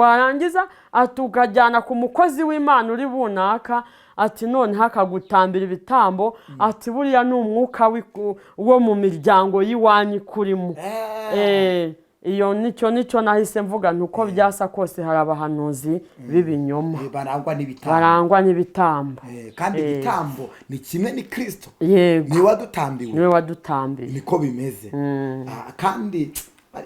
Warangiza ati ukajyana ku mukozi w'Imana uri bunaka, ati noneho akagutambira ibitambo, ati buriya ni umwuka wo mu miryango y'iwanyu ikurimo. Iyo nicyo nahise mvuga, ntuko byasa kose hari abahanuzi b'ibinyoma barangwa n'ibitambo, barangwa n'ibitambo. Kandi igitambo ni kimwe, ni Kristo. Yego. Niwe wadutambiwe. Niwe wadutambiye. Niko bimeze. Kandi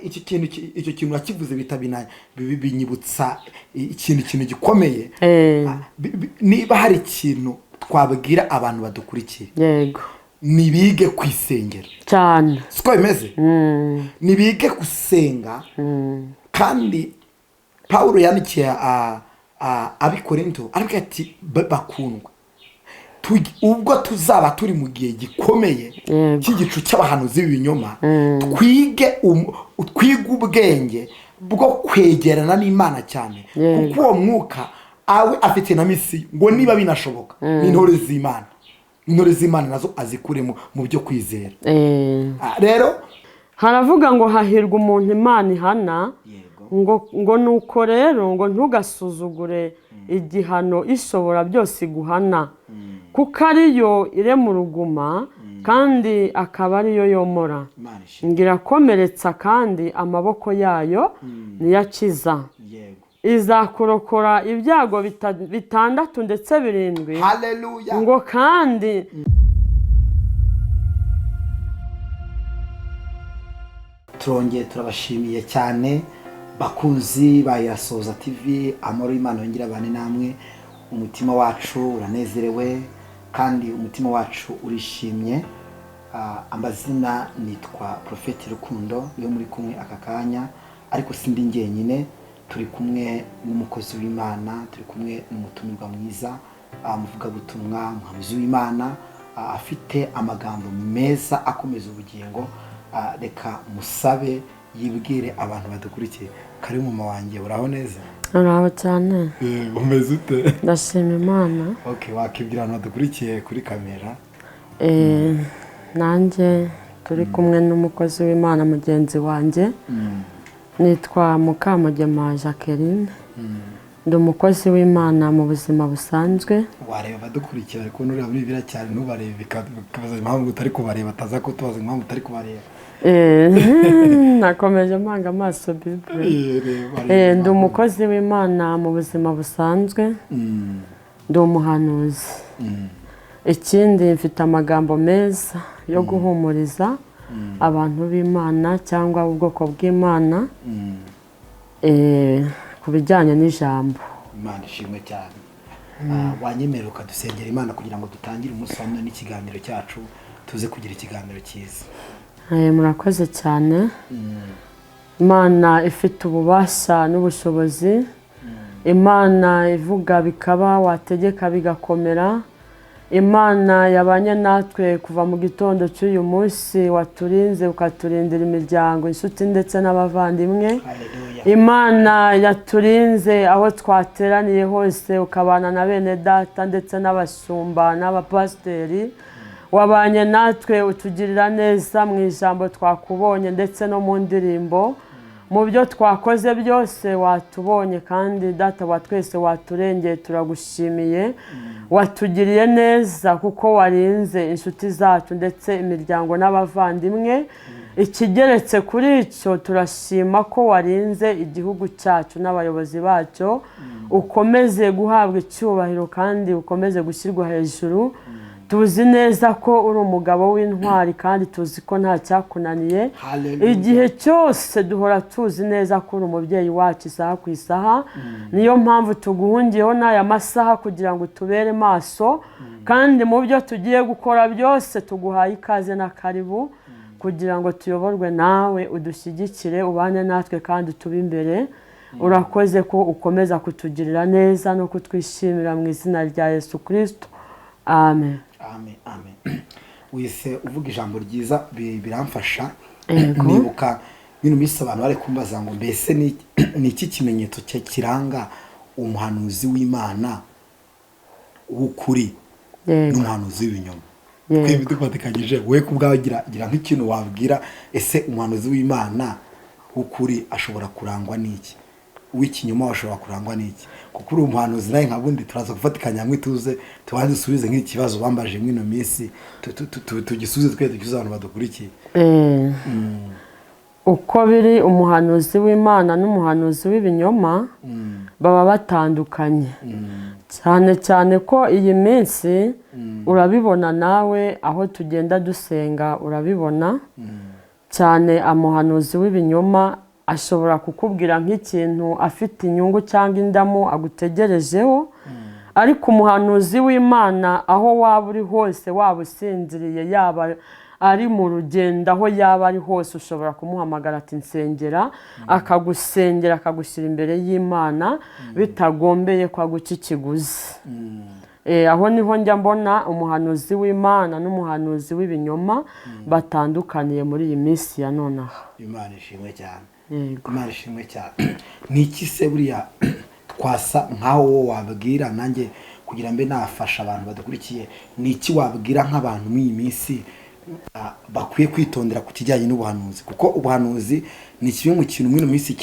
icyo kintu wakivuze bitabina binyibutsa ikintu gikomeye. Niba hari ikintu twabwira abantu badukurikiye, yego, nibige ku isengero cyane. Siko bimeze? Nibige gusenga. Kandi Pawulo yandikiye Abikorinto, aravuga ati: "Bakundwa, ubwo tuzaba turi mu gihe gikomeye cy'igicu cy'abahanuzi b'ibinyoma, twige ubwenge bwo kwegerana n'Imana cyane, kuko uwo mwuka awe afite na misiyo ngo niba binashoboka n'intore z'Imana, intore z'Imana nazo azikuremo mu byo kwizera." Rero Haravuga ngo hahirwa umuntu Imana ihana, ngo nuko rero ngo ntugasuzugure igihano Ishobora byose iguhana, kuko ariyo irema uruguma kandi akaba ariyo yomora, Imana ishimwe. ngo irakomeretsa kandi amaboko yayo niyo akiza, izakurokora ibyago bitandatu ndetse birindwi. Haleluya. Ngo kandi Turongeye turabashimiye cyane, bakunzi ba Irasoza TV. Amahoro y'Imana yongere abane namwe. Umutima wacu uranezerewe kandi umutima wacu urishimye. Amazina nitwa Profeti Rukundo, niyo muri kumwe aka kanya, ariko sindi njyenyine. Turi kumwe n'umukozi w'Imana, turi kumwe n'umutumirwa mwiza, umuvugabutumwa, umuhanuzi w'Imana, afite amagambo meza akomeza ubugingo. Reka musabe yibwire abantu badukurikiye. Kari mama wanjye, uraho neza? Uraho cyane. Umeze ute? Ndashima Imana. Okay, wakibwira abantu badukurikiye kuri kamera. Nanjye turi kumwe n'umukozi w'Imana mugenzi wanjye, nitwa Mukamugema Jacqueline, ndi umukozi w'Imana mu buzima busanzwe. Wareba abadukurikiye, ariko nureba muri Bibiliya cyane ntubarebe, bikabaza impamvu utari kubareba, ataza kutubaza impamvu utari kubareba. Nakomeje mpanga amaso Bible. Ndi umukozi w'Imana mu buzima busanzwe, ndi umuhanuzi. Ikindi, mfite amagambo meza yo guhumuriza abantu b'Imana cyangwa ubwoko bw'Imana ku bijyanye n'ijambo. Imana ishimwe cyane. Wanyemerera ukadusengera Imana kugira ngo dutangire umunsi wa none n'ikiganiro cyacu, tuze kugira ikiganiro cyiza? Murakoze cyane. Imana ifite ububasha n'ubushobozi, Imana ivuga bikaba, wategeka bigakomera, Imana yabanye natwe kuva mu gitondo cy'uyu munsi, waturinze ukaturindira imiryango, inshuti ndetse n'abavandimwe. Haleluya. Imana yaturinze aho twateraniye hose, ukabana na bene data ndetse n'abashumba n'abapasiteri. Wabanye natwe utugirira neza mu ijambo twakubonye ndetse no mu ndirimbo, mu byo twakoze byose watubonye, kandi Data wa twese waturengeye, turagushimiye. Watugiriye neza kuko warinze inshuti zacu ndetse imiryango n'abavandimwe. Ikigeretse kuri icyo, turashima ko warinze igihugu cyacu n'abayobozi bacyo. Ukomeze guhabwa icyubahiro kandi ukomeze gushyirwa hejuru. Tuzi neza ko uri umugabo w'intwari kandi tuzi ko nta cyakunaniye. Haleluya. Igihe cyose duhora tuzi neza ko uri umubyeyi wacu isaha ku isaha. Niyo mpamvu tuguhungiyeho n'aya masaha kugira ngo utubere maso, kandi mu byo tugiye gukora byose tuguhaye ikaze na karibu kugira ngo tuyoborwe nawe, udushyigikire, ubane natwe kandi tube imbere. Urakoze ko ukomeza kutugirira neza no kutwishimira, mu izina rya Yesu Kristo, amen. Amen, amen. Wise uvuga ijambo ryiza, biramfasha. Yego. Nibuka bino minsi abantu bari kumbaza ngo mbese ni iki kimenyetso kiranga umuhanuzi w'Imana w'ukuri n'umuhanuzi w'ibinyoma? Twebwe dufatikanyije, wowe ku bwawe gira nk'ikintu wabwira. Ese umuhanuzi w'Imana w'ukuri ashobora kurangwa n'iki? w'ikinyoma washobora kurangwa n'iki? Kuko uri umuhanuzi nawe nka bundi turaza gufatikanya hamwe, tuze tubanze dusubize nk'ikibazo bambaje muri ino minsi, tugisubize twe dukize abantu badukurikiye. Uko biri, umuhanuzi w'Imana n'umuhanuzi w'ibinyoma baba batandukanye, cyane cyane ko iyi minsi urabibona nawe aho tugenda dusenga urabibona cyane. Umuhanuzi w'ibinyoma ashobora kukubwira nk'ikintu afite inyungu cyangwa indamu agutegerejeho, ariko umuhanuzi w'Imana aho waba uri hose, waba usinziriye, yaba ari mu rugendo, aho yaba ari hose, ushobora kumuhamagara ati nsengera, akagusengera, akagushyira imbere y'Imana bitagombeye ko aguca ikiguzi. Aho niho njya mbona umuhanuzi w'Imana n'umuhanuzi w'ibinyoma batandukaniye muri iyi minsi ya nonaha. Imana ishimwe cyane. Yego. Imana ishimwe cyane. Ni iki se buriya twasa nkaho wowe wabwira nanjye kugira mbe nafasha abantu badukurikiye, ni iki wabwira nk'abantu muri iyi minsi bakwiye kwitondera ku kijyanye n'ubuhanuzi? Kuko ubuhanuzi ni kimwe mu kintu muri ino minsi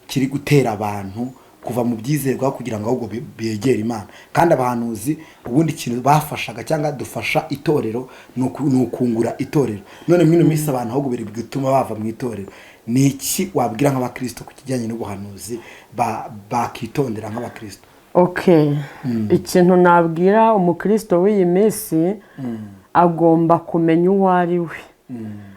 kiri gutera abantu kuva mu byizerwa kugira ngo ahubwo begere Imana. Kandi abahanuzi ubundi ikintu bafashaga cyangwa dufasha itorero ni ukungura itorero. None muri ino minsi abantu ahubwo biri gutuma bava mu itorero. Ni iki wabwira nk'abakristo ku kijyanye n'ubuhanuzi bakitondera nk'abakristo? Okay. Ikintu nabwira umukristo w'iyi minsi, agomba kumenya uwo ari we.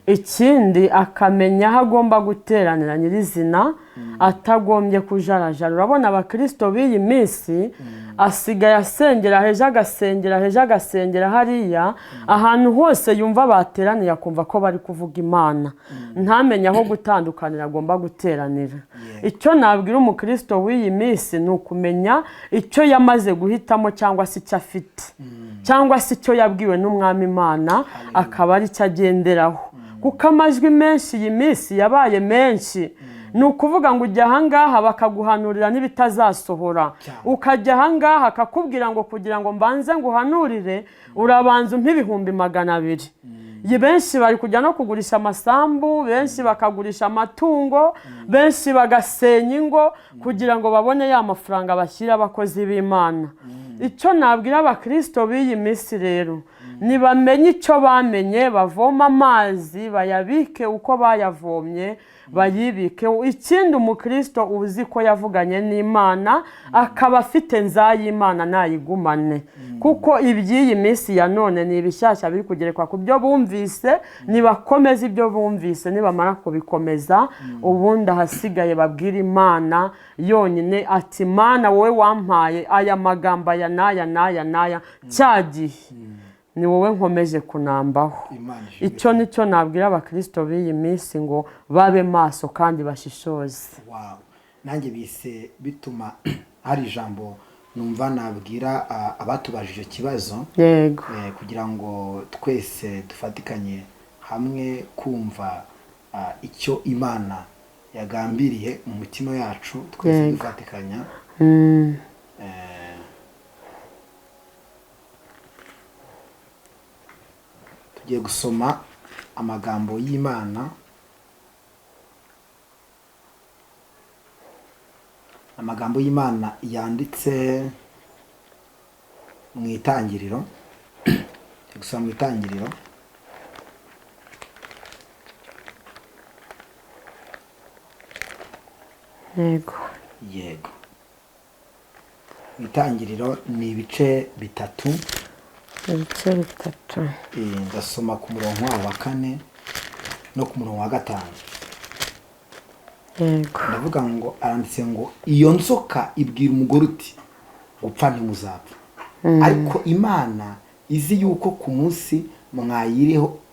Ikindi akamenya aho agomba guteranira nyirizina, atagombye kujarajara. Urabona abakristo b'iyi minsi asigaye asengera hejo, agasengera hejo, agasengera hariya, ahantu hose yumva bateraniye akumva ko bari kuvuga Imana, ntamenye aho gutandukanira agomba guteranira. Icyo nabwira umukristo w'iyi minsi ni ukumenya icyo yamaze guhitamo, cyangwa se icyo afite, cyangwa se icyo yabwiwe n'Umwami Imana, akaba ari cyo agenderaho. Kuko amajwi menshi iyi minsi yabaye menshi. Ni ukuvuga ngo ujya ahangaha bakaguhanurira n'ibitazasohora, ukajya ahangaha akakubwira ngo kugira ngo mbanze nguhanurire urabanza umpe 200,000. Benshi bari kujya no kugurisha amasambu, benshi bakagurisha amatungo, benshi bagasenya ingo kugira ngo babone ya mafaranga bashyira abakozi b'Imana. Icyo nabwira abakristo b'iyi minsi rero, nibamenye icyo bamenye, bavoma amazi bayabike uko bayavomye, bayibike. Ikindi umukristo uzi ko yavuganye n'Imana akaba afite nzayimana nayigumane, kuko iby'iyi minsi ya none ni ibishyashya biri kugerekwa ku byo bumvise. Nibakomeza ibyo bumvise, nibamara kubikomeza, ubundi ahasigaye babwira Imana yonyine ati Mana wowe wampaye aya magambo aya n'aya n'aya n'aya cya gihe, ni wowe nkomeje kunambaho. Icyo nicyo nabwira abakristo b'iyi minsi, ngo babe maso kandi bashishoze. Wow. Nanjye bise bituma hari ijambo numva nabwira abatubajije ikibazo. Yego. Kugira ngo twese dufatikanye hamwe kumva icyo Imana yagambiriye mu mutima yacu, twese dufatikanya. Tugiye gusoma amagambo y'Imana, amagambo y'Imana yanditse mu itangiriro. Gusoma mu itangiriro Yego. Yego. Mu itangiriro ni ibice bitatu. Ibice bitatu. Ndasoma ku murongo wa 4 no ku murongo wa 5. Yego. Ndavuga ngo aranditse ngo iyo nzoka ibwira umugore uti gupfa ntimuzapfa. Ariko Imana izi yuko ku munsi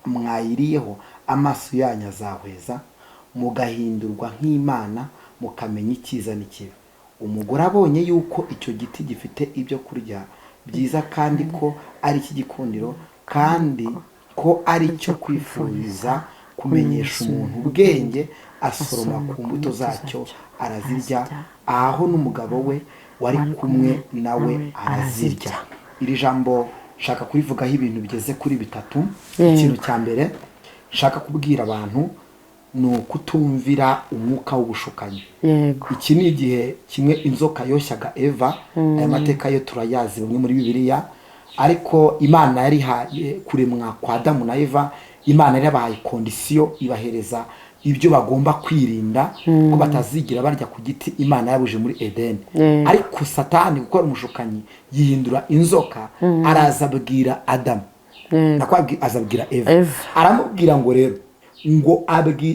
mwayiriyeho amaso yanyu azahweza, mugahindurwa nk'Imana, mukamenya icyiza n'ikibi. Umugore abonye yuko icyo giti gifite ibyo kurya byiza, kandi ko ari ikigikundiro, kandi ko ari cyo kwifuriza kumenyesha umuntu ubwenge, asoroma ku mbuto zacyo arazirya, aho n'umugabo we wari kumwe nawe arazirya. Iri jambo shaka kurivugaho ibintu bigeze kuri bitatu. Ikintu cya mbere shaka kubwira abantu, Ni ukutumvira umwuka w'ubushukanyi. Iki ni igihe kimwe inzoka yoshyaga Eva. Aya mateka yo turayazi bamwe muri Bibiliya, ariko Imana yarihaye kuremwa kwa Adamu na Eva, Imana yari yabahaye condition, ibahereza ibyo bagomba kwirinda, ko batazigira barya ku giti Imana yabuje muri Edeni. Ariko Satani, gukora umushukanyi, yihindura inzoka, araza abwira Adamu, nako aza abwira Eva. Eva. Aramubwira ngo rero ngo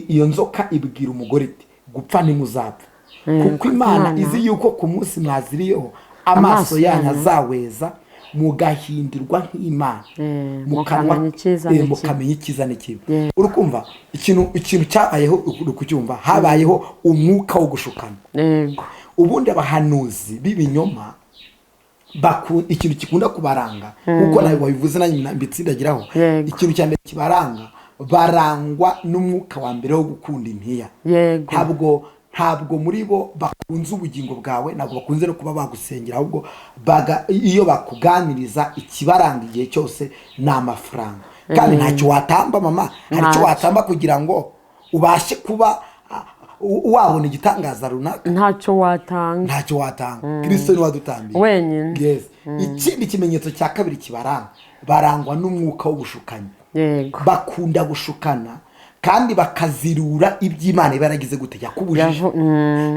iyo nzoka ibwira umugore iti: "Gupfa ntimuzapfa, kuko Imana Imana izi yuko ku munsi mwaziriyeho amaso amaso yanyu yanyu azaweza, mugahindirwa nk'Imana, mukamenya icyiza n'ikibi." Mukamenya icyiza n'ikibi. Uri kumva ikintu cyabayeho? Uri kucyumva? Habayeho umwuka wo gushukana. Ubundi abahanuzi b'ibinyoma ikintu gikunda kubaranga, kuko nawe wabivuze, nanjye mbitsindagiraho, ikintu cya mbere kibaranga, barangwa n'umwuka wa mbere wo gukunda impiya. Ntabwo muri bo bakunze ubugingo bwawe, ntabwo bakunze no kuba bagusengera, ahubwo iyo bakuganiriza, ikibaranga igihe cyose ni amafaranga. Kandi ntacyo watamba, mama, hari icyo Ntacyo. watamba kugira ngo ubashe kuba wabona igitangaza runaka? Ntacyo watanga. Ntacyo watanga. Kirisito niwe wadutambiye wenyine. Yes. Ikindi kimenyetso cya kabiri kibaranga, barangwa n'umwuka w'ubushukanyi. Bakunda gushukana kandi bakazirura iby'Imana iba yaragize gute? Yakubujije.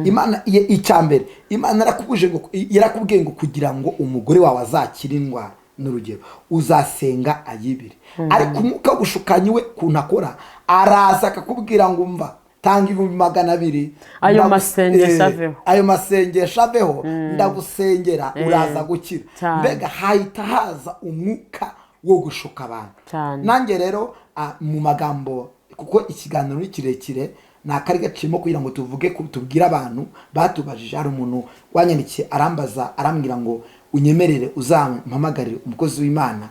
Imana icya mbere, Imana yarakubuje ngo, yarakubwiye ngo kugira ngo umugore wawe azakire indwara, n'urugero, uzasenga ayibire. Ariko umwuka w'ubushukanyi we kuntu akora, araza akakubwira ngo: "Umva, tanga 200,000." Ayo masengesho aveho. Ayo masengesho aveho, ndagusengera uraza gukira. Mbega hahita haza umwuka wo gushuka abantu. Nanjye rero mu magambo, kuko ikiganiro ni kirekire, ni akari gaciyemo kugira ngo tuvuge tubwire abantu batubajije. Hari umuntu wanyandikiye arambaza, arambwira ngo: "Unyemerere uzampamagarire umukozi w'Imana,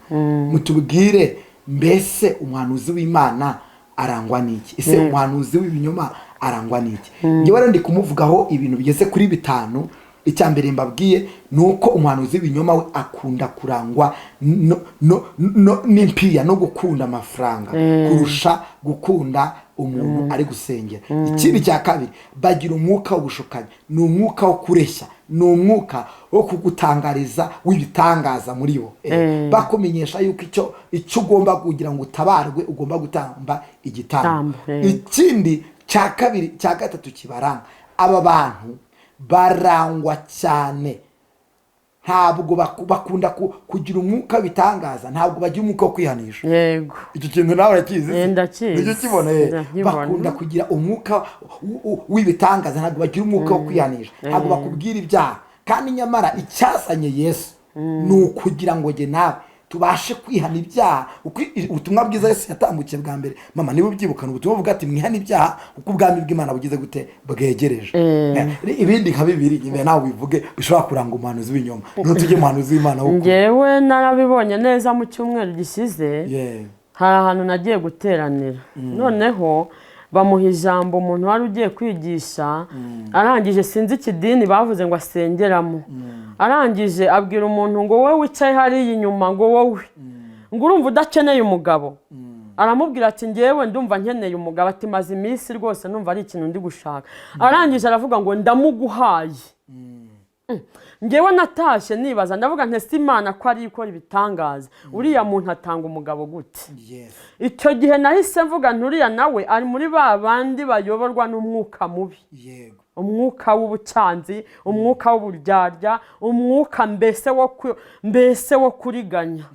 mutubwire mbese umuhanuzi w'Imana arangwa n'iki? Ese umuhanuzi w'ibinyoma arangwa n'iki?" Njyewe rero ndi kumuvugaho ibintu bigeze kuri bitanu. Icya mbere mbabwiye ni uko umuhanuzi w'ibinyoma we akunda kurangwa n'impiya no gukunda amafaranga kurusha gukunda umuntu ari gusengera. Ikindi cya kabiri, bagira umwuka w'ubushukanyi, ni umwuka wo kureshya, ni umwuka wo kugutangariza w'ibitangaza muri bo, bakumenyesha yuko icyo ugomba kugira ngo utabarwe ugomba gutamba igitambo. Tambo, eh. Ikindi cya kabiri, cya gatatu kibaranga, aba bantu barangwa cyane, ntabwo bakunda kugira umwuka w'ibitangaza, ntabwo bagira umwuka wo kwihanisha. Icyo kintu nawe urakizi? Eh, ndakizi. Nicyo kibona, eh. Ndakibona. Bakunda kugira umwuka w'ibitangaza, ntabwo bagira umwuka wo kwihanisha, ntabwo bakubwira ibyaha. Kandi nyamara icyazanye Yesu ni ukugira ngo jye nawe tubashe kwihana ibyaha. Uko ubutumwa bwiza Yesu yatambukiye bwa mbere, mama, niba ubyibukana, ubutumwa buvuga ati: "Mwihane ibyaha kuko ubwami bw'Imana bugize gute? Bwegereje." Ibindi nka bibiri nyuma nawe ubivuge bishobora kuranga umuhanuzi w'ibinyoma, ntutujye umuhanuzi w'Imana w'ukuri. Njyewe narabibonye neza mu cyumweru gishize. Hari ahantu nagiye guteranira, noneho bamuha ijambo umuntu wari ugiye kwigisha. Arangije, sinzi ikidini bavuze ngo asengeramo, arangije abwira umuntu ngo: "Wowe wicaye hariya inyuma," ngo "wowe," ngo "urumva udakeneye umugabo?" Aramubwira ati: "Ngewe ndumva nkeneye umugabo." Ati: "Maze iminsi rwose numva ari ikintu ndi gushaka." Arangije aravuga ngo: "Ndamuguhaye." Ngewe natashye nibaza, ndavuga nti: "Ese Imana ko ari ikora ibitangaza, uriya muntu atanga umugabo gute?" Icyo gihe nahise mvuga nti: "Uriya nawe ari muri ba bandi bayoborwa n'umwuka mubi, umwuka w'ubucanzi, umwuka w'uburyarya, umwuka mbese wo kuriganya."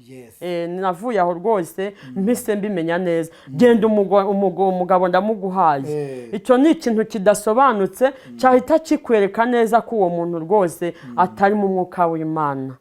Navuye aho rwose mpise mbimenya neza: "Genda, umugabo ndamuguhaye." Icyo ni ikintu kidasobanutse cyahita kikwereka neza ko uwo muntu rwose atari mu mwuka w'Imana.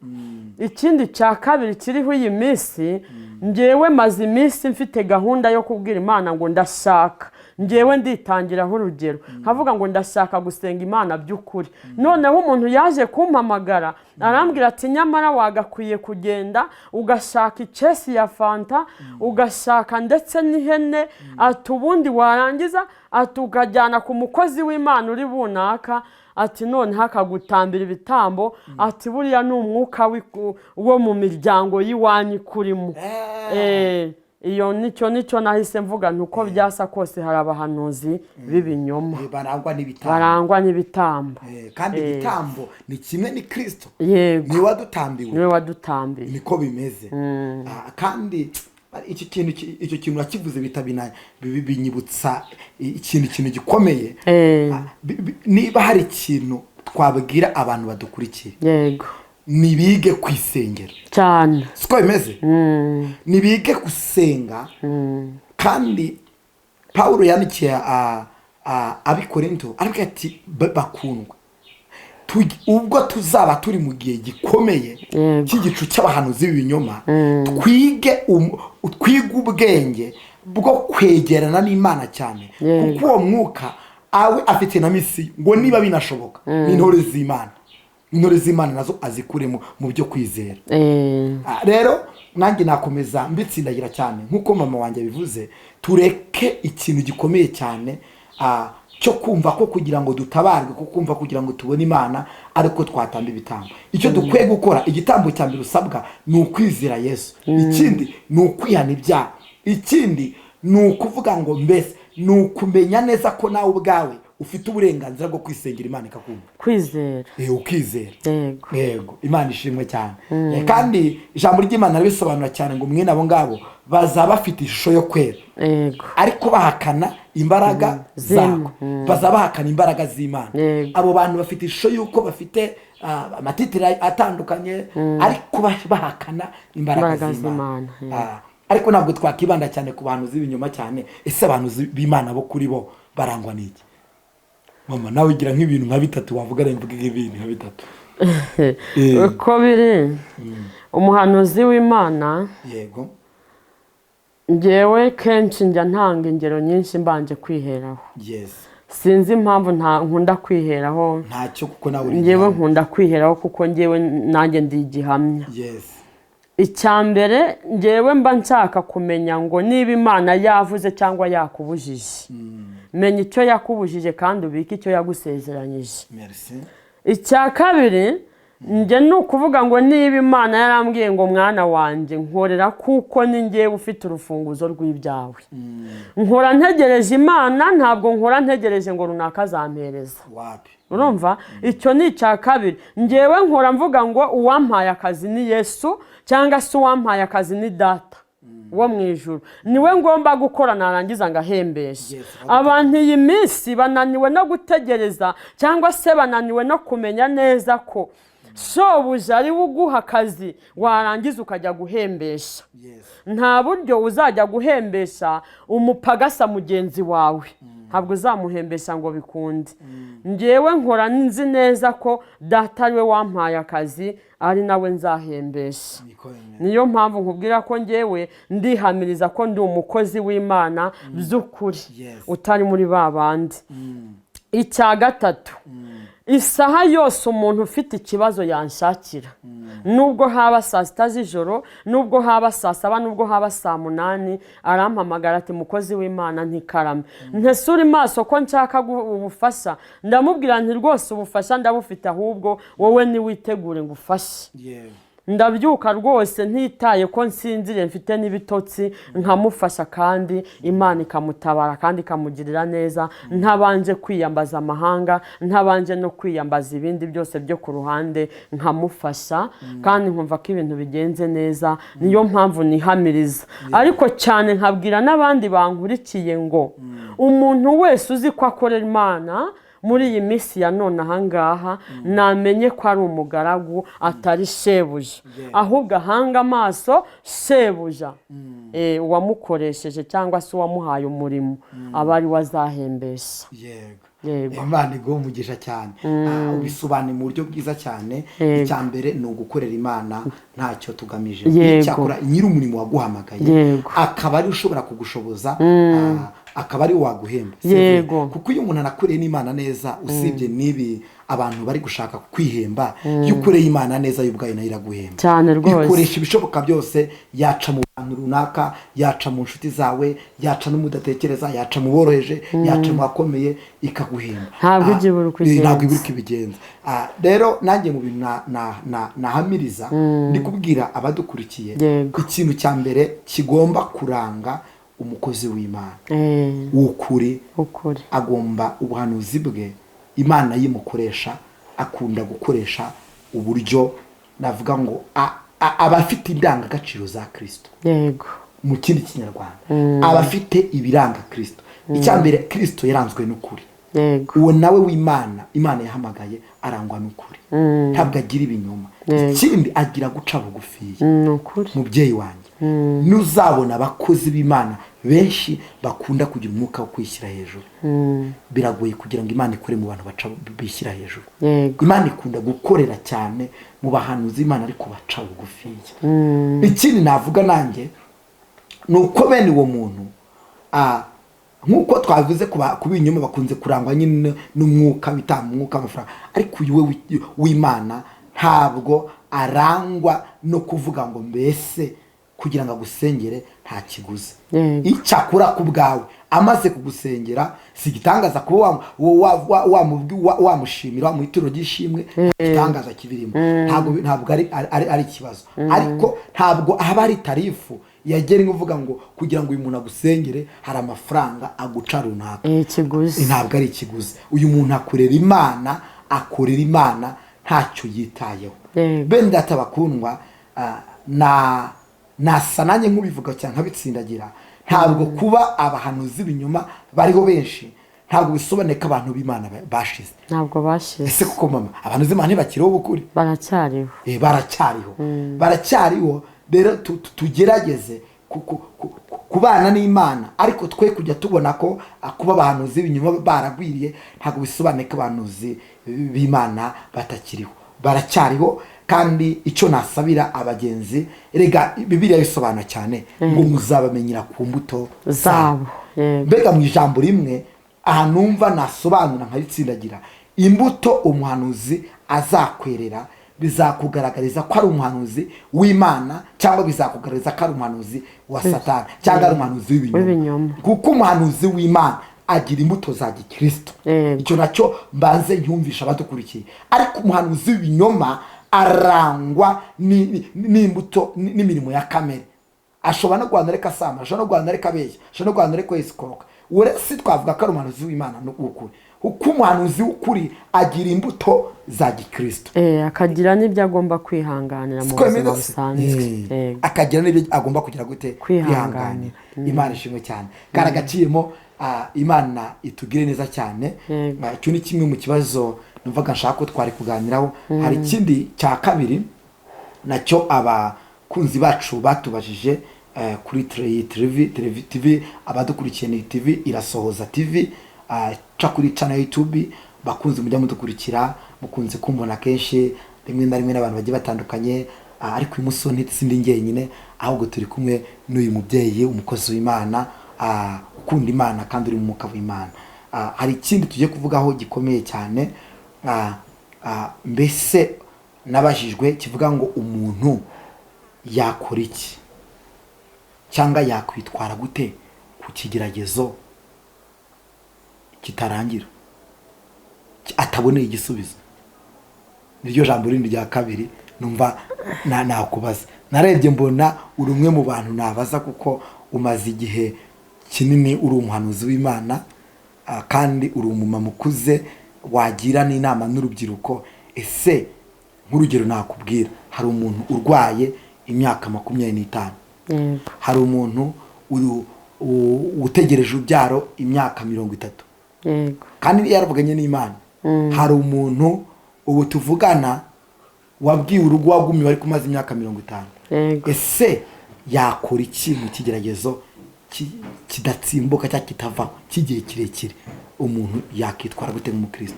Ikindi cya kabiri kiriho iyi minsi, ngewe maze iminsi mfite gahunda yo kubwira Imana ngo ndashaka, ngewe nditangiraho urugero, nkavuga ngo ndashaka gusenga Imana by'ukuri. Noneho umuntu yaje kumpamagara arambwira ati: "Nyamara wagakwiye kugenda ugashaka icesi ya fanta, ugashaka ndetse n'ihene," ati "ubundi warangiza," ati "ukajyana ku mukozi w'Imana uri bunaka," ati "noneho akagutambira ibitambo," ati "buriya ni umwuka wo mu miryango y'iwanyu ikurimo." Iyo nicyo nahise mvuga, nti uko byasa kose hari abahanuzi b'ibinyoma. Barangwa n'ibitambo. Barangwa n'ibitambo. Kandi igitambo ni kimwe, ni Kirisito. Yego. Niwe wadutambiwe. Niwe wadutambiye. Niko bimeze. Kandi icyo kintu urakivuze, bita binyibutsa ikintu gikomeye. Niba hari ikintu twabwira abantu badukurikiye, nibige ku isengero. Cyane. Siko bimeze? Nibige gusenga. Kandi Pawulo yandikiye Abikorinto, aravuga ati: "Bakundwa, ubwo tuzaba turi mu gihe gikomeye cy'igicu cy'abahanuzi b'ibinyoma, twige ubwenge bwo kwegerana n'Imana cyane, kuko uwo mwuka awe afite na mission ngo niba binashoboka n'intore z'Imana, intore z'Imana nazo azikuremo mu byo kwizera." Rero nanjye nakomeza mbitsindagira cyane nk'uko mama wanjye abivuze: tureke ikintu gikomeye cyane cyo kumva ko kugira ngo dutabarwe, ko kumva kugira ngo tubone Imana ariko twatamba ibitambo. Icyo dukwiye gukora, igitambo cya mbere usabwa ni ukwizera Yesu, ikindi ni ukwihana ibyaha, ikindi ni ukuvuga ngo mbese ni ukumenya neza ko nawe ubwawe ufite uburenganzira bwo kwisengera, Imana ikakumva. Kwizera. Ukizera. Yego. Yego, Imana ishimwe cyane. Kandi ijambo ry'Imana ribisobanura cyane ngo mwene abo ngabo bazaba bafite ishusho yo kwera, ariko bahakana imbaraga zako, bazaba bahakana imbaraga z'Imana. Abo bantu bafite ishusho y'uko bafite amatitire atandukanye, ariko bahakana imbaraga Imbaraga z'Imana. z'Imana, yego. Ariko ntabwo twakibanda cyane ku bantu z'ibinyoma cyane. Ese abantu b'Imana bo kuri bo barangwa n'iki? Mama, nawe ugira nk'ibintu nka bitatu wavuga, reka mvuge nk'ibintu nka bitatu. Uko biri, umuhanuzi w'Imana, ngewe kenshi njya ntanga ingero nyinshi mbanje kwiheraho. Sinzi impamvu nta nkunda kwiheraho. Ntacyo, kuko nawe uri Ngewe igihamya. nkunda kwiheraho kuko ngewe nanjye ndi igihamya. Icya mbere, ngewe mba nshaka kumenya ngo niba Imana yavuze cyangwa yakubujije, menya icyo yakubujije kandi ubike icyo yagusezeranyije. Merci. Icya kabiri, njye ni ukuvuga ngo niba Imana yarambwiye ngo mwana wanjye nkorera, kuko ni ngewe ufite urufunguzo rw'ibyawe, nkora ntegereje Imana, ntabwo nkora ntegereje ngo runaka azampereza. Wapi. Urumva, icyo ni icya kabiri. Ngewe nkora mvuga ngo uwampaye akazi ni Yesu, cyangwa se uwampaye akazi ni Data wo mu ijuru, niwe ngomba gukora, narangiza ngahembesha. Abantu iyi minsi bananiwe no gutegereza, cyangwa se bananiwe no kumenya neza ko shobuja ari we uguha akazi, warangiza ukajya guhembesha. Nta buryo uzajya guhembesha umupagasa mugenzi wawe, ntabwo uzamuhembesha ngo bikunde. Ngewe nkora nzi neza ko Data ari we wampaye akazi, ari nawe nzahembesha. Niko bimeze. Niyo mpamvu nkubwira ko ngewe ndihamiriza ko ndi umukozi w'Imana by'ukuri, utari muri ba bandi. Icya gatatu, isaha yose umuntu ufite ikibazo yanshakira, nubwo haba saa 6 z'ijoro, nubwo haba saa 7, nubwo haba saa 8, arampamagara ati: "Mukozi w'Imana," ntikarame, ntesure maso ko nshaka ubufasha. Ndamubwira nti: "Rwose ubufasha ndabufite, ahubwo wowe niwitegure ngo ufashe." Ndabyuka rwose ntitaye ko nsinziriye, mfite n'ibitotsi, nkamufasha kandi Imana ikamutabara kandi ikamugirira neza, ntabanje kwiyambaza amahanga, ntabanje no kwiyambaza ibindi byose byo ku ruhande, nkamufasha kandi nkumva ko ibintu bigenze neza. Niyo mpamvu nihamiriza, ariko cyane nkabwira n'abandi bankurikiye ngo umuntu wese uzi ko akorera Imana muri iyi minsi ya none ahangaha, namenye ko ari umugaragu, atari shebuja, ahubwo ahanga amaso shebuja, uwamukoresheje cyangwa se uwamuhaye umurimo, aba ari we azahembesha. Yego. Yego. Imana iguha umugisha cyane. Ubisobanuye mu buryo bwiza cyane. Icya mbere ni ugukorera Imana ntacyo tugamije. Icyakora nyiri umurimo waguhamagaye akaba ari ushobora kugushoboza. Akaba ari waguhemba. Yego. Kuko iyo umuntu anakoreye n'Imana neza, usibye n'ibi abantu bari gushaka kwihemba, iyo ukoreye Imana neza yo ubwayo nayo iraguhemba. Cyane rwose. Ikoresha ibishoboka byose, yaca mu bantu runaka, yaca mu nshuti zawe, yaca no mudatekereza, yaca mu boroheje, yaca mu bakomeye, ikaguhemba. Ntabwo ijya ibura uko igenza. Ntabwo ibura uko ibigenza. Rero nanjye mu bintu nahamiriza ndi kubwira abadukurikiye, ikintu cya mbere kigomba kuranga umukozi w'Imana w'ukuri, ukuri, agomba ubuhanuzi bwe Imana yimukoresha, akunda gukoresha uburyo navuga ngo aba afite indangagaciro za Kristo. Mu kindi Kinyarwanda, aba afite ibiranga Kristo. Icya mbere, Kristo yaranzwe n'ukuri. Uwo nawe w'Imana, Imana yahamagaye, arangwa n'ukuri, ntabwo agira ibinyoma. Ikindi, agira guca bugufiya. Ni ukuri. Mubyeyi wanjye, nuzabona abakozi b'Imana benshi bakunda kugira umwuka wo kwishyira hejuru, biragoye kugira ngo Imana ikore mu bantu baca bishyira hejuru. Imana ikunda gukorera cyane mu bahanuzi Imana ariko baca bugufiya. Ikindi navuga nanjye ni uko bene uwo muntu, nk'uko twavuze ku binyoma bakunze kurangwa nyine n'umwuka bitanga umwuka w'amafaranga, ariko uyu we w'Imana ntabwo arangwa no kuvuga ngo mbese kugira ngo agusengere nta kiguzi. Icyakora ku bwawe amaze kugusengera, si igitangaza kuba wamushimira, wamuha ituro ry'ishimwe, nta gitangaza kibirimo, ntabwo ari ikibazo. Ariko ntabwo haba hari tarifu yagera uvuga ngo kugira ngo uyu muntu agusengere hari amafaranga aguca runaka. Ikiguzi. Ntabwo ari ikiguzi. Uyu muntu akorera Imana, akorera Imana ntacyo yitayeho. Bene data bakundwa, na nasa nanjye nk'ubivuga cyane nkabitsindagira, ntabwo kuba abahanuzi b'ibinyoma bariho benshi ntabwo bisobanuye ko abantu b'Imana bashize. Ntabwo bashize. Ese kuko mama, abantu b'Imana ntibakiriho b'ukuri? Baracyariho. Baracyariho, baracyariho. Rero tugerageze kubana n'Imana, ariko twe kujya tubona ko kuba abahanuzi b'ibinyoma baragwiriye ntabwo bisobanuye ko abahanuzi b'Imana batakiriho. Baracyariho. Kandi icyo nasabira abagenzi, erega Bibiliya bisobanura cyane ngo muzabamenyera ku mbuto zabo. Mbega mu ijambo rimwe aha numva nasobanura nkabitsindagira, imbuto umuhanuzi azakwerera bizakugaragariza ko ari umuhanuzi w'Imana, cyangwa bizakugaragariza ko ari umuhanuzi wa Satani, cyangwa ari umuhanuzi w'ibinyoma. Kuko umuhanuzi w'Imana agira imbuto za gikristo. Icyo nacyo mbanze nyumvisha abadukurikiye. Ariko umuhanuzi w'ibinyoma arangwa n'imbuto n'imirimo ya kamere. Ashobora no guhana reka asama, ashobora no guhana reka abeshya, ashobora no guhana reka yesikoroka. Si twavuga ko ari umuhanuzi w'Imana w'ukuri, kuko umuhanuzi w'ukuri agira imbuto za gikristo. Akagira n'ibyo agomba kwihanganira mu buzima busanzwe. Akagira n'ibyo agomba kugira gute? Kwihanganira. Imana ishimwe cyane. Karagaciyemo. Imana itugire neza cyane. Icyo ni kimwe mu kibazo numvaga nshaka ko twari kuganiraho. Hari ikindi cya kabiri nacyo abakunzi bacu batubajije kuri TV, abadukurikiye ni TV Irasohoza TV, ca kuri channel YouTube. Bakunze mujya mudukurikira, mukunze kumbona kenshi rimwe na rimwe n'abantu bagiye batandukanye, ariko uyu munsi sindi njyenyine, ahubwo turi kumwe n'uyu mubyeyi, umukozi w'Imana, ukunda Imana kandi uri mu mwuka w'Imana. Hari ikindi tugiye kuvugaho gikomeye cyane, mbese nabajijwe kivuga ngo umuntu yakora iki cyangwa yakwitwara gute ku kigeragezo kitarangira ataboneye igisubizo. Niryo jambo rindi rya kabiri numva nakubaza. Narebye mbona uri umwe mu bantu nabaza, kuko umaze igihe kinini uri umuhanuzi w'Imana, kandi uri umumama ukuze wagira n'inama n'urubyiruko. Ese nk'urugero nakubwira, hari umuntu urwaye imyaka 25, hari umuntu utegereje urubyaro imyaka 30, kandi yaravuganye n'Imana. Hari umuntu ubu tuvugana wabwiwe urugo wagumiwe ariko umaze imyaka 50. Ese yakora iki mu kigeragezo kidatsimbuka cyangwa kitavaho cy'igihe kirekire? Umuntu yakitwara gute nk'umukristo?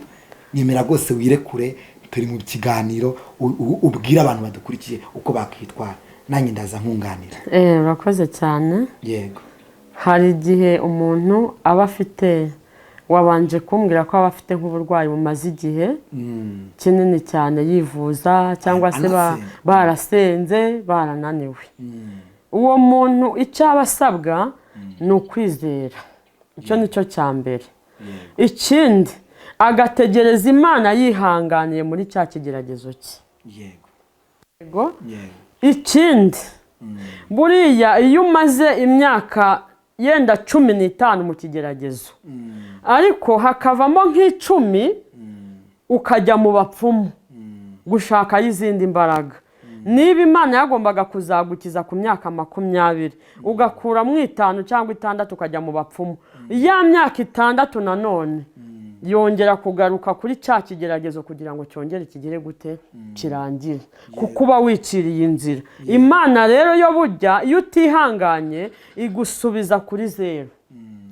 Nyemera rwose wirekure, turi mu kiganiro, ubwire abantu badukurikiye uko bakitwara, nanjye ndaza nkunganira. Urakoze cyane. Yego. Hari igihe umuntu aba afite, wabanje kumbwira ko aba afite nk'uburwayi bumaze igihe kinini cyane yivuza, cyangwa se Anasenga. barasenze barananiwe. Uwo muntu icyo aba asabwa ni ukwizera, icyo ni cyo cya mbere. Ikindi, agategereza Imana yihanganiye muri cya kigeragezo cye. Yego. Yego. Yego. Ikindi, buriya iyo umaze imyaka yenda 15 mu kigeragezo, ariko hakavamo nk'icumi ukajya mu bapfumu gushakayo izindi mbaraga, niba Imana yagombaga kuzagukiza ku myaka 20, ugakuramo 5 cyangwa 6 ukajya mu bapfumu, ya myaka 6 nanone yongera kugaruka kuri cya kigeragezo kugira ngo cyongere kigere gute, kirangire, kuko uba wiciriye inzira. Imana rero yo burya iyo utihanganye igusubiza kuri zeru,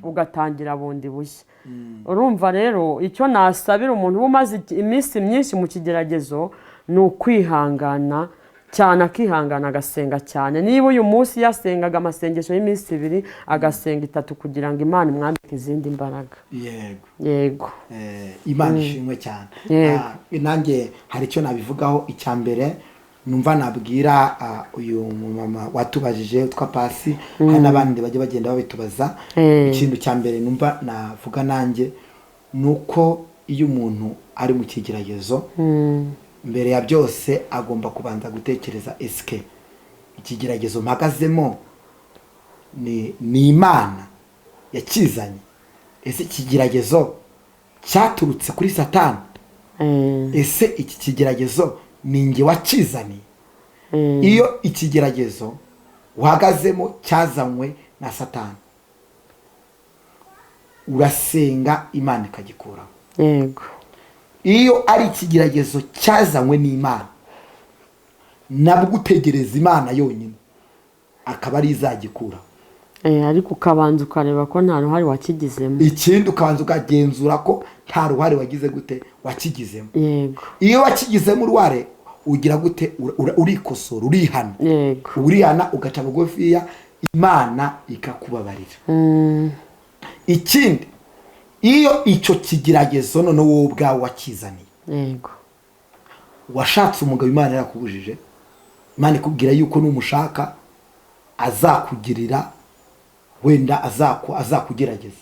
ugatangira bundi bushya. Urumva rero, icyo nasabira umuntu uba umaze iminsi myinshi mu kigeragezo ni ukwihangana cyane, akihangana, agasenga cyane. Niba uyu munsi yasengaga amasengesho y'iminsi 2, agasenga 3 kugira ngo Imana imwambike izindi mbaraga. Yego. Yego. Imana ishimwe cyane. Yego. Nanjye hari icyo nabivugaho. Icya mbere numva nabwira uyu mumama watubajije witwa Pasi, hari n'abandi bajya bagenda babitubaza. Ikintu cya mbere numva navuga nanjye ni uko iyo umuntu ari mu kigeragezo, mbere ya byose agomba kubanza gutekereza: esike ikigeragezo mpagazemo ni Imana yakizanye? Ese ikigeragezo cyaturutse kuri Satani? Ese iki kigeragezo ni njye wakizaniye? Iyo ikigeragezo uhagazemo cyazanywe na Satani, urasenga Imana ikagikuraho. Yego. Iyo ari ikigeragezo cyazanywe n'Imana, nabwo utegereza Imana yonyine akaba ari izagikuraho. Ariko ukabanza ukareba ko nta ruhare wakigizemo. Ikindi, ukabanza ukagenzura ko nta ruhare wagize gute, wakigizemo. Yego. Iyo wakigizemo uruhare, ugira gute? Urikosora, urihana. Yego. Urihana, ugaca bugufiya, Imana ikakubabarira. Ikindi, iyo icyo kigeragezo noneho wowe ubwawe wakizaniye, Yego. washatse umugabo Imana yarakubujije, Imana ikubwira yuko numushaka azakugirira wenda azakugerageza,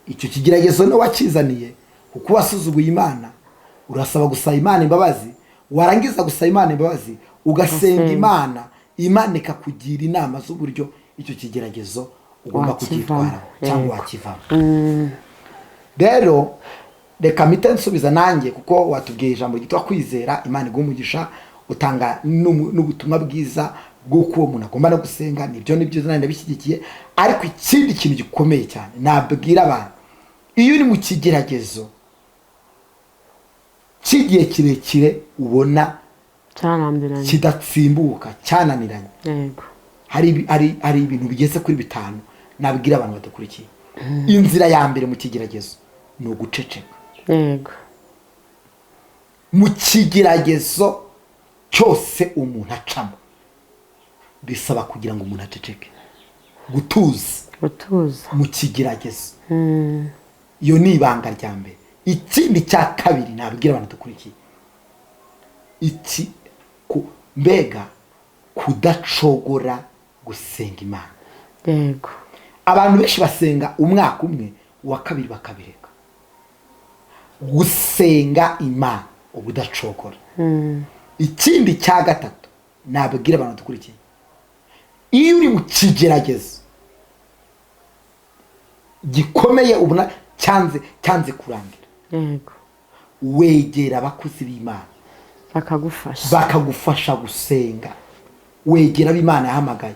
icyo kigeragezo niwe wakizaniye kuko wasuzuguye Imana, urasaba gusaba Imana imbabazi. Warangiza gusaba Imana imbabazi, ugasenga Ugasenga. Imana, Imana ikakugira inama z'uburyo icyo kigeragezo ugomba Wakivamo. kucyitwaramo cyangwa Yego. wakivamo. Rero reka mpite nsubiza nanjye, kuko watubwiye ijambo ryitwa kwizera. Imana iguha umugisha, utanga n'ubutumwa bwiza bw'uko uwo muntu agomba no gusenga. Nibyo, nibyo, nanjye ndabishyigikiye. Ariko ikindi kintu gikomeye cyane nabwira abantu, iyo uri mu kigeragezo cy'igihe kirekire ubona Cyarambiranye, kidatsimbuka, cyananiranye, Yego. hari ibintu bigeze kuri bitanu nabwira abantu badakurikiye. Inzira ya mbere mu kigeragezo ni uguceceka. Yego. Mu kigeragezo cyose umuntu acamo, bisaba kugira ngo umuntu aceceke, gutuza. Gutuza. Mu kigeragezo, iyo ni ibanga rya mbere. Ikindi cya kabiri nabwira abantu dukurikiye, iki mbega kudacogora gusenga Imana. Yego. Abantu benshi basenga umwaka umwe, uwa kabiri bakabireka. Gusenga Imana ubudacogora. Ikindi cya gatatu nabwira abantu dukurikiye, iyo uri mu kigeragezo gikomeye ubona cyanze kurangira, Yego. wegera abakozi b'Imana bakagufasha, bakagufasha gusenga. Wegera ab'Imana yahamagaye,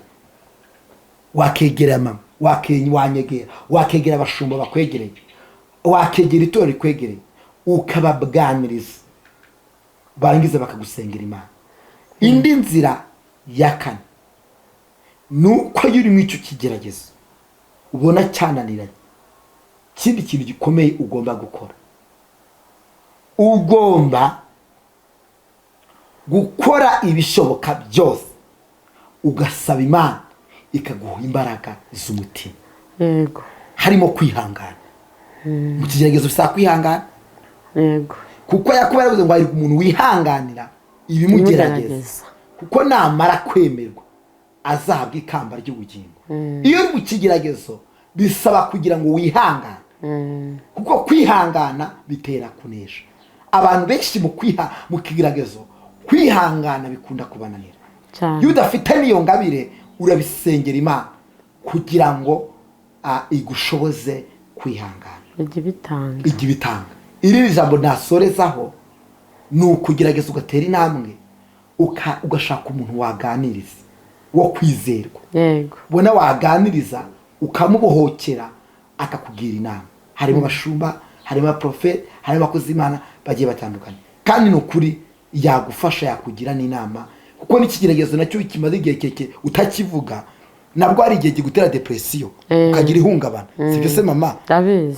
wakegera mama, wanyegera, wakegera abashumba bakwegereye, wakegera itorero rikwegereye, ukababwaniriza, barangiza bakagusengera Imana. Indi nzira ya kane ni uko iyo uri muri icyo kigeragezo ubona cyananiranye, ikindi kintu gikomeye ugomba gukora, ugomba gukora ibishoboka byose ugasaba Imana ikaguha imbaraga z'umutima. Yego. Harimo kwihangana. Mu kigeragezo bisaba kwihangana. Yego. Kuko Yakobo yaravuze ngo hari umuntu wihanganira ibimugerageza, kuko namara kwemerwa azahabwa ikamba ry'ubugingo. Iyo uri mu kigeragezo bisaba kugira ngo wihangane, kuko kwihangana bitera kunesha. Abantu benshi mu kigeragezo kwihangana bikunda kubananira. Iyo udafite n'iyo ngabire urabisengera Imana kugira ngo igushoboze kwihangana. Ijya ibitanga. Iri jambo nasorezaho ni ukugerageza ugatera intambwe, ugashaka umuntu waganiriza wo kwizerwa. Yego. Ubona waganiriza ukamubohokera akakugira inama. Harimo abashumba, harimo abaprofeti, harimo abakozi b'Imana bagiye batandukanye, kandi ni ukuri yagufasha, yakugira n'inama, kuko n'ikigeragezo nacyo kimaze igihe kirekire utakivuga, nabwo hari igihe kigutera depresiyo, ukagira ihungabana. Sibyo se mama?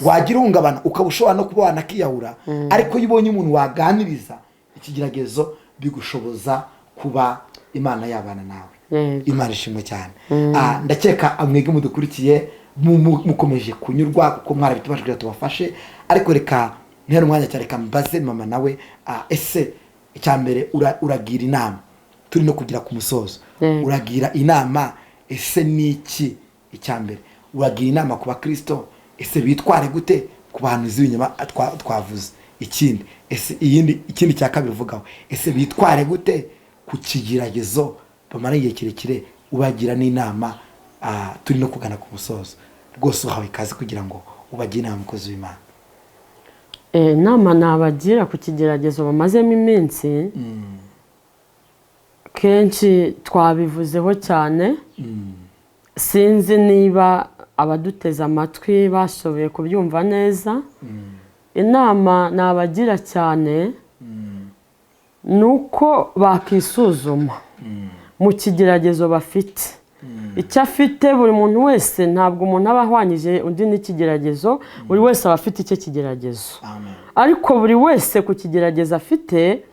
Wagira ihungabana ukaba ushobora no kuba wanakiyahura, ariko iyo ubonye umuntu waganiriza ikigeragezo bigushoboza kuba Imana yabana nawe. Imana ishimwe cyane. Ndakeka mwebwe mudukurikiye mukomeje kunyurwa kuko mwarabitubashije kugira tubafashe, ariko reka ntera umwanya cyane, reka mbaze mama nawe, ese icya mbere uragira inama, turi no kugira ku musozo, uragira inama ese niki? Icya mbere uragira inama ku bakristo, ese bitware gute ku bantu z'ibinyoma twavuze? Ikindi ese ikindi cya kabiri uvugaho, ese bitware gute ku kigeragezo bamara igihe kirekire? Ubagira n'inama, turi no kugana ku musozo. Rwose uhawe ikaze kugira ngo ubagire inama, mukozi w'Imana. Inama nabagira ku kigeragezo bamazemo iminsi, kenshi twabivuzeho cyane, sinzi niba abaduteze amatwi bashoboye kubyumva neza. Inama nabagira cyane ni uko bakisuzuma mu kigeragezo bafite. Icyo afite buri muntu wese, ntabwo umuntu aba ahwanyije undi n'ikigeragezo, buri wese aba afite icyo kigeragezo. Ariko buri wese ku kigeragezo afite,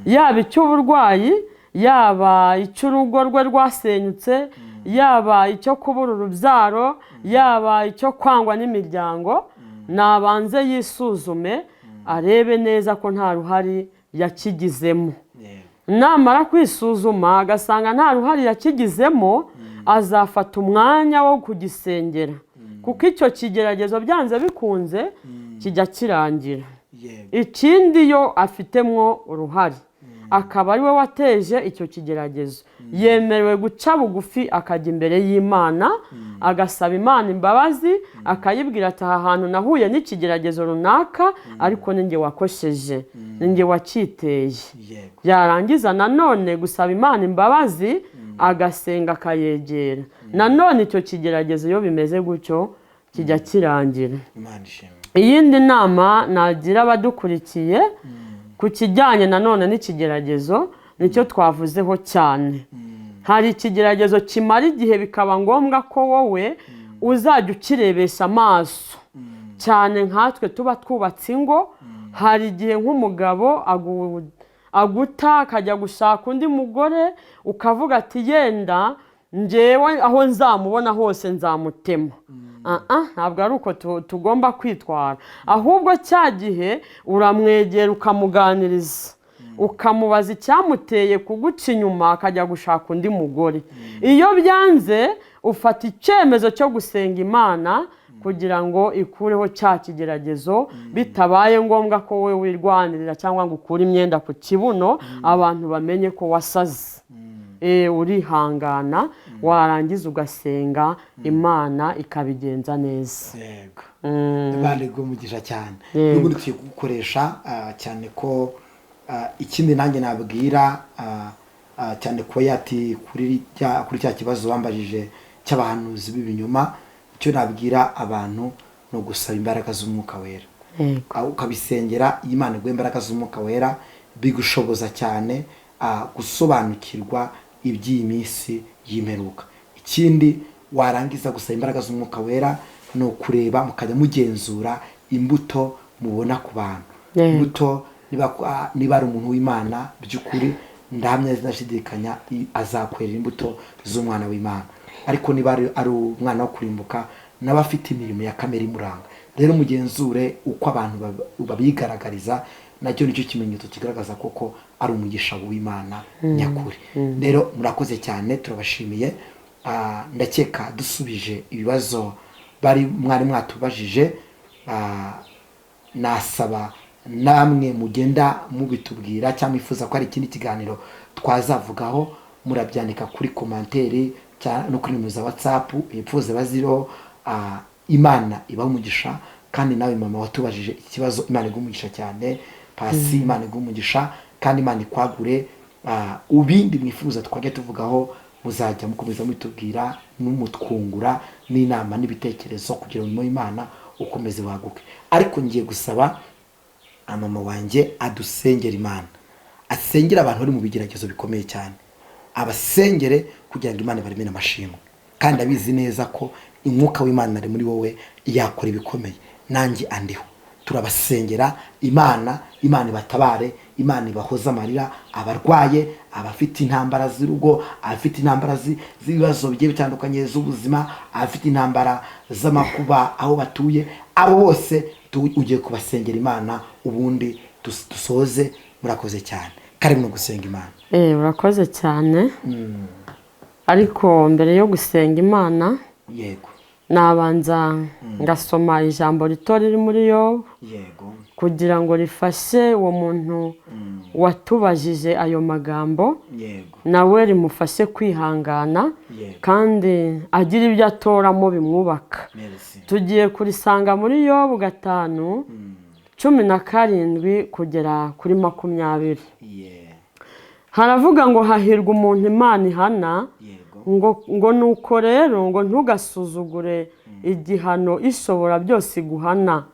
yaba icy'uburwayi, yaba icy'urugo rwe rwasenyutse, yaba icyo kubura urubyaro, yaba icyo kwangwa n'imiryango, nabanze yisuzume arebe neza ko nta ruhari yakigizemo. Namara kwisuzuma agasanga nta ruhari yakigizemo, azafata umwanya wo kugisengera, kuko icyo kigeragezo byanze bikunze kijya kirangira. Ikindi yo afitemo uruhare, akaba ari we wateje icyo kigeragezo, yemerewe guca bugufi akajya imbere y'Imana, agasaba Imana imbabazi, akayibwira ati aha hantu nahuye n'ikigeragezo runaka, ariko ninjye wakosheje, ninjye wacyiteye. Yarangiza nanone gusaba Imana imbabazi, agasenga akayegera. Nanone icyo kigeragezo iyo bimeze gutyo kijya kirangira. Iyindi nama nagira abadukurikiye ku kijyanye nanone n'ikigeragezo, nicyo twavuzeho cyane. Hari ikigeragezo kimara igihe bikaba ngombwa ko wowe uzajya ukirebesha amaso, cyane nkatwe tuba twubatse ingo. Hari igihe nk'umugabo aguta akajya gushaka undi mugore, ukavuga ati yenda njyewe aho nzamubona hose nzamutema. Ntabwo ari uko tugomba kwitwara, ahubwo cya gihe uramwegera ukamuganiriza, ukamubaza icyamuteye kuguca inyuma akajya gushaka undi mugore. Iyo byanze ufata icyemezo cyo gusenga Imana kugira ngo ikureho cya kigeragezo, bitabaye ngombwa ko wowe wirwanirira cyangwa ngo ukure imyenda ku kibuno abantu bamenye ko wasaze. Urihangana, warangiza ugasenga Imana ikabigenza neza. Yego. Imana iguhe cyane. N'ubundi tugiye kugukoresha cyane ko ikindi nanjye nabwira cyane ko yati kuri cya kibazo bambajije cy'abahanuzi b'ibinyoma, icyo nabwira abantu ni ugusaba imbaraga z'umwuka wera. Ukabisengera, Imana iguhe imbaraga z'umwuka wera, bigushoboza cyane gusobanukirwa iby'iyi minsi y'imperuka. Ikindi warangiza gusaba imbaraga z'umwuka wera ni ukureba mukajya mugenzura imbuto mubona ku bantu. Imbuto niba ari umuntu w'Imana by'ukuri, ndahamya ntashidikanya azakwerera imbuto z'umwana w'Imana. Ariko niba ari umwana wo kurimbuka, nawe afite imirimo ya kamere imuranga. Rero mugenzure uko abantu babigaragariza, nacyo nicyo kimenyetso kigaragaza koko ari umugisha w'Imana nyakuri. Rero murakoze cyane, turabashimiye. Ndakeka dusubije ibibazo bari mwari mwatubajije. Nasaba namwe mugenda mubitubwira cyangwa mwifuza ko hari ikindi kiganiro twazavugaho, murabyandika kuri commentaire cyangwa no kuri nimero za WhatsApp hepfo ziba ziriho. Imana ibaha umugisha. Kandi nawe mama watubajije ikibazo, Imana iguhe umugisha cyane. Pasi, Imana iguhe umugisha kandi Imana ikwagure. Ubindi mwifuza twajya tuvugaho, muzajya mukomeza mubitubwira n'umutwungura n'inama n'ibitekerezo kugira ngo umurimo w'Imana ukomeze waguke. Ariko ngiye gusaba mama wanjye adusengera Imana, asengera abantu bari mu bigeragezo bikomeye cyane, abasengere kugira ngo Imana ibaremere amashimwe. Kandi abizi neza ko umwuka w'Imana ari muri wowe, yakora ibikomeye, nanjye andiho. Turabasengera Imana, Imana ibatabare, Imana ibahoze amarira, abarwaye, abafite intambara z'urugo, abafite intambara z'ibibazo bigiye bitandukanye z'ubuzima, abafite intambara z'amakuba aho batuye, abo bose ugiye kubasengera Imana, ubundi dusoze. Murakoze cyane, karibu no gusenga Imana. Urakoze cyane, ariko mbere yo gusenga Imana, nabanza ngasoma ijambo rito riri muri Yobu kugira ngo rifashe uwo muntu watubajije ayo magambo, nawe rimufashe kwihangana kandi agira ibyo atoramo bimwubaka. Merci. Tugiye kurisanga muri Yobu 5:17 kugera kuri 20. Haravuga ngo: "Hahirwa umuntu Imana ihana, ngo nuko rero ngo ntugasuzugure igihano Ishobora byose iguhana,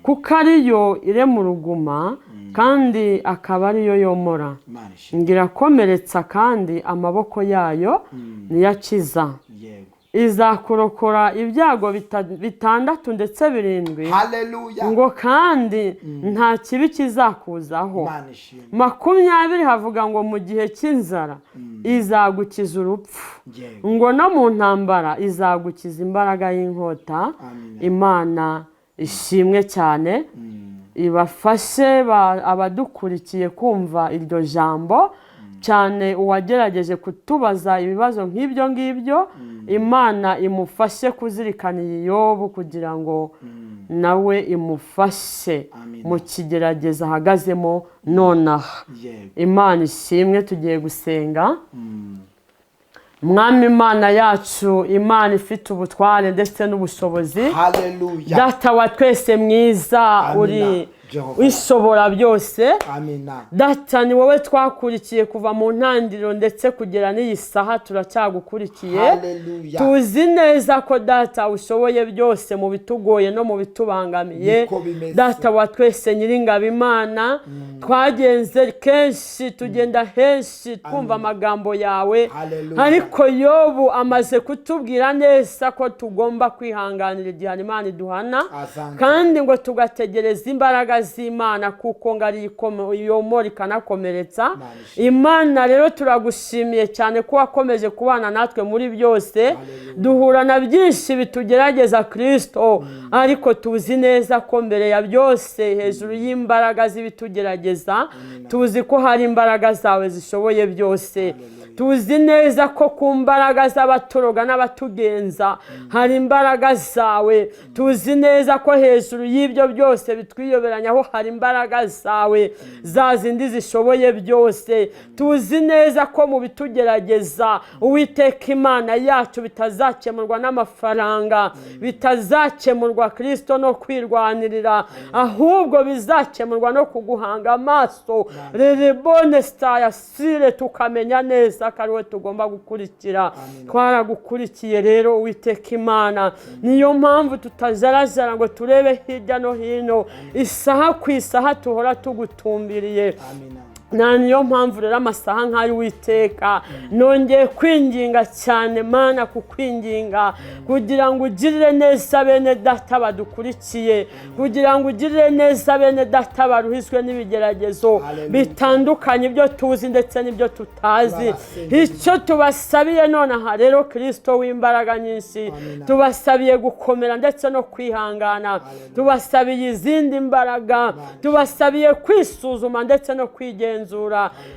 kuko ariyo irema uruguma kandi akaba ariyo yomora, Imana ishimwe. ngo irakomeretsa kandi amaboko yayo niyo akiza. Izakurokora ibyago bitandatu ndetse birindwi, Haleluya. ngo kandi nta kibi kizakuzaho." Imana ishimwe. 20 havuga ngo: "Mu gihe cy'inzara izagukiza urupfu, ngo no mu ntambara izagukiza imbaraga y'inkota." Amen. Imana ishimwe cyane, ibafashe abadukurikiye kumva iryo jambo, cyane uwagerageje kutubaza ibibazo nk'ibyo ngibyo. Imana imufashe kuzirikana iyi Yobu kugira ngo nawe imufashe Amen. mu kigerageza ahagazemo nonaha. Imana ishimwe. Tugiye gusenga. Mwami Imana yacu, Imana ifite ubutware ndetse n'ubushobozi, Haleluya. Data wa twese mwiza, Amina. uri Jehova. Ishobora byose, Amina. Data, ni wowe twakurikiye kuva mu ntangiriro ndetse kugera n'iyi saha turacyagukurikiye. Haleluya. Tuzi neza ko Data ushoboye byose mu bitugoye no mu bitubangamiye. Niko bimeze. Data wa twese, Nyiringabo Imana, twagenze kenshi, tugenda henshi, twumva amagambo yawe, Haleluya. ariko Yobu amaze kutubwira neza ko tugomba kwihanganira igihano Imana iduhana, Asante. kandi ngo tugategereza imbaraga z'Imana, kuko ngo ari yomora ikanakomeretsa. Imana ishimwe. Imana rero, turagushimiye cyane ko wakomeje kubana natwe muri byose. Haleluya. Duhura na byinshi bitugerageza, Kirisito, ariko tuzi neza ko mbere ya byose, hejuru y'imbaraga z'ibitugerageza, tuzi ko hari imbaraga zawe zishoboye byose. Tuzi neza ko ku mbaraga z'abatoroga n'abatugenza hari imbaraga zawe. Tuzi neza ko hejuru y'ibyo byose bitwiyoberanyaho hari imbaraga zawe, za zindi zishoboye byose. Tuzi neza ko mu bitugerageza, Uwiteka Imana yacu, bitazakemurwa n'amafaranga, bitazakemurwa, Kirisito, no kwirwanirira, ahubwo bizakemurwa no kuguhanga amaso, rerebone sitayasire, tukamenya neza ko ari we tugomba gukurikira. Twaragukurikiye rero, Uwiteka Imana, niyo mpamvu tutajarajara ngo turebe hirya no hino. Isaha ku isaha tuhora tugutumbiriye. Amina. Nta niyo mpamvu rero amasaha nk'ayo, Uwiteka, nongeye kwinginga cyane, Mana, kukwinginga kugira ngo ugirire neza bene data badukurikiye, kugira ngo ugirire neza bene data baruhizwe n'ibigeragezo Hallelujah. bitandukanye, ibyo tuzi ndetse n'ibyo tutazi. Turabasengera. Icyo tubasabiye nonaha rero, Kirisito w'imbaraga nyinshi, Amen. tubasabiye gukomera ndetse no kwihangana, tubasabiye izindi mbaraga, tubasabiye kwisuzuma ndetse no kwigenzura.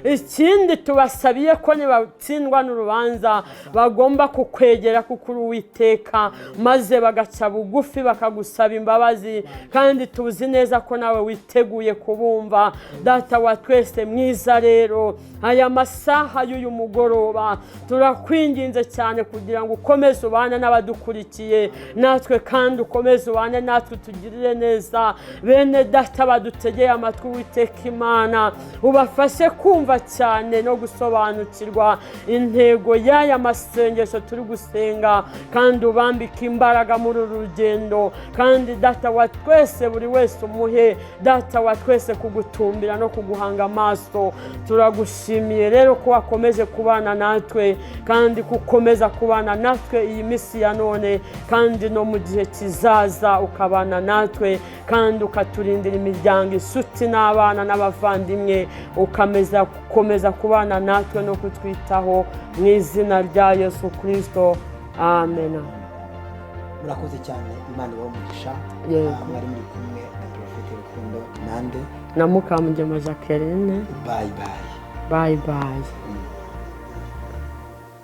Ikindi tubasabiye ko nibatsindwa n'urubanza bagomba kukwegera, kuko uri Uwiteka, maze bagaca bugufi bakagusaba imbabazi, kandi tuzi neza ko nawe witeguye kubumva. Data wa twese mwiza, rero aya masaha y'uyu mugoroba turakwinginze cyane kugira ngo ukomeze ubane n'abadukurikiye natwe, kandi ukomeze ubane natwe, utugirire neza. Bene data badutegeye amatwi, Uwiteka Imana, ubafashe kumva cyane no gusobanukirwa intego y'aya masengesho turi gusenga, kandi ubambike imbaraga muri uru rugendo. Kandi Data wa twese, buri wese umuhe, Data wa twese, kugutumbira no kuguhanga amaso. Turagushimiye rero ko wakomeje kubana natwe, kandi ko ukomeza kubana natwe iyi minsi ya none, kandi no mu gihe kizaza ukabana natwe, kandi ukaturindira imiryango, inshuti n'abana n'abavandimwe, ukameza gukomeza kubana natwe no kutwitaho, mu izina rya Yesu Kirisito, amen. Murakoze cyane, Imana ibahe umugisha. Yego. Mwari muri kumwe na Porofete Rukundo nande na Mukamugema Jacqueline. Bye bye. Bye bye.